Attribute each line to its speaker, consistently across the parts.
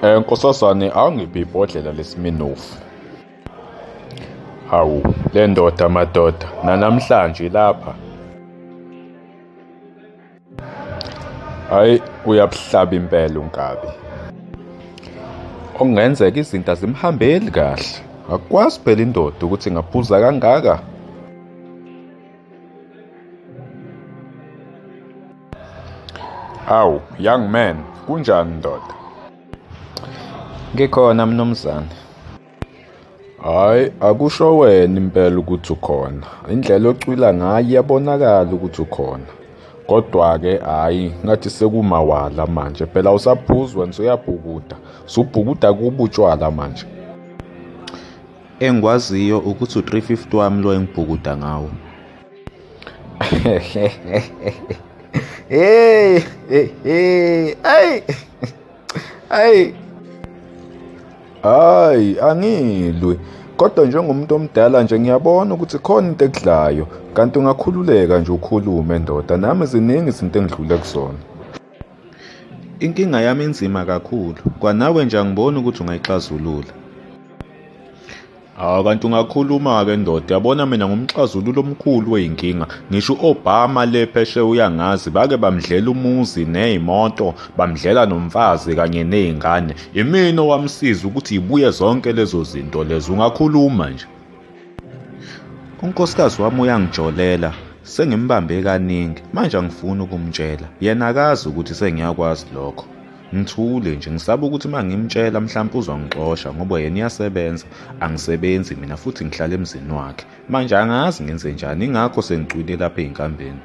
Speaker 1: Nkosazane, awungiphi ibhodlela leSmirnoff. Hawu, le ndoda madoda, nanamhlanje lapha. Hhayi, uyabuhlaba impela unkabi. Okungenzeka izinto azimhambeli kahle. Akukwazi phela indoda ukuthi ingaphuza kangaka. Awu, young man, kunjani ndoda?
Speaker 2: Ngikhona mnumzane.
Speaker 1: Hhayi, akusho wena impela ukuthi ukhona. Indlela ocwila ngayo iyabonakala ukuthi ukhona. Kodwa-ke hhayi, ngathi sekumawala manje. Phela awusaphuzi wena usuyabhukuda. Usubhukuda kubo utshwala manje.
Speaker 2: Engikwaziyo ukuthi u-350 wami lo engibhukuda ngawo.
Speaker 1: Hey, hey, hey, ay. Ay. Hayi, angilwi. Kodwa njengomuntu omdala nje ngiyabona ukuthi khona into ekudlayo. Kanti ungakhululeka nje ukhulume ndoda. Nami ziningi izinto engidlule kuzona.
Speaker 2: Inkinga yami inzima kakhulu. Kwanawe nje angiboni ukuthi ungayixazulula.
Speaker 1: Hawu kanti ungakhuluma-ke ndoda, yabona mina ngumxazululi omkhulu wey'nkinga. Ngisho u-Obama le phesheya uyangazi, bake bamdlela umuzi ney'moto, bamdlela nomfazi kanye ney'ngane. Imina owamsiza ukuthi yibuye zonke lezo zinto lezo, ungakhuluma nje.
Speaker 2: Unkosikazi wami uyangijolela, sengimbambe kaningi, manje angifuni ukumtshela. Yena akazi ukuthi sengiyakwazi lokho. Ngithule nje ngisaba ukuthi uma ngimtshela mhlampe uzongixosha ngoba yena uyasebenza, angisebenzi mina futhi ngihlala emzini wakhe. Manje angazi ngenze njani ingakho sengicwile lapha ey'nkambeni.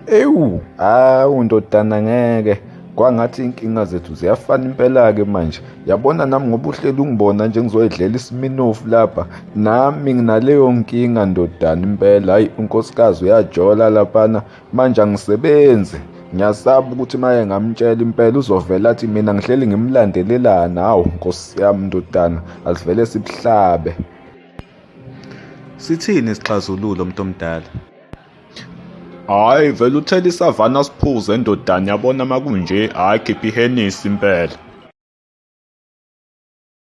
Speaker 1: Ewu, hawu ndodana ngeke. Kwangathi iy'nkinga zethu ziyafana impela-ke manje. Yabona nami ngoba uhleli ungibona nje ngizoyidlela isiminofu lapha. Nami nginaleyo nkinga ndodana impela. Hhayi unkosikazi uyajola laphana. Manje angisebenzi. Ngiyasaba ukuthi maye ngamtshela impela uzovela athi mina ngihleli ngimlandelelana. Hawu nkosi yami ndodana, asivele sibuhlabe.
Speaker 2: Sithini isixazululo mntomdala?
Speaker 1: Hhayi vele uthele isavana siphuze ndodana, yabona makunje, hhayi khipha ihenisi impela.